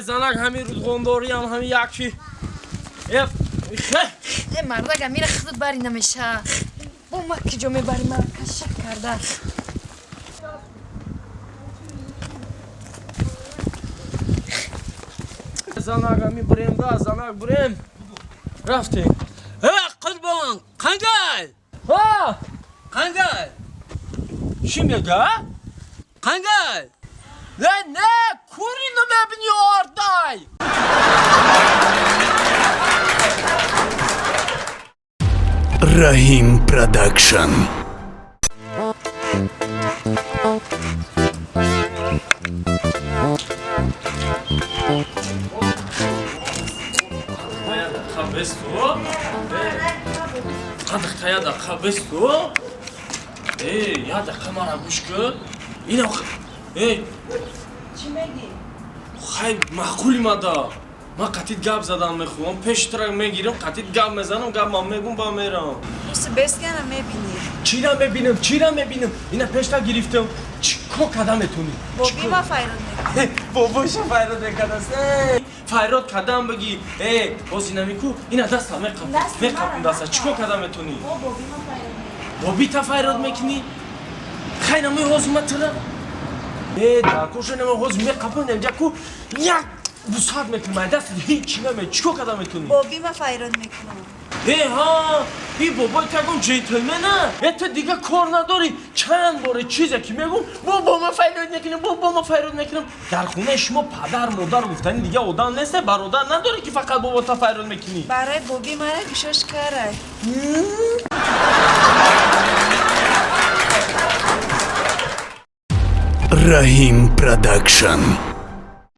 Занак ҳамин рӯзғондориам ҳамин якчи. Э, хе. Э, мардак, амира худат бари намеша. Бо ма киҷо мебари, мара кашак карда. Занак ҳамин бурем да, занак бурем. Рафтем. Э, қурбон, қандай? Ҳа! Қандай? Чӣ мега? Қандай? Не, не, кури намебини ордай. Раҳим Продакшн. Қабесту? Қадықта я даққа бесту? Э, я даққа мара гӯш кун. Ина э. Чӣ мегӣ? Хай, маъқули мада. Ман қатит гап задан мехоҳам. Пеши тра мегирам, қатит гап мезанам, гап ман мегум, ба мерам. Рост бескана мебинӣ. Чира мебинам, чира мебинам? Ина пешта гирифтам. Чӣ кор карда метонӣ? Боби ма файрод мекунам. Бобоша файрод мекардаст. Файрод кардам бигӣ. Э, боз ина меку, ина даста меқапам. Меқапам даста. Чӣ кор карда метонӣ? Боби ма файрод мекунам. Боби та файрод мекунӣ? Хай, намои ҳозир ма тира. Э, даркоша нама ҳозир меқапам, инҷа ку як бусат мекунам. Ай даст ҳеҷ наме. Чӣ кор карда метонӣ? Боби ма файрод мекунам. Э, ҳа, и бобои тагон ҷентлмена. Э, ту дига кор надорӣ. Чанд боре чизе ки мегум, бобо ма файрод мекунам, бобо ма файрод мекунам. Дар хонаи шумо падар, модар гуфтани дига одам нест, бародар надорӣ, ки фақат бобо та файрод мекунӣ. Барои боби мара гӯшош карай. Раҳим Продакшн.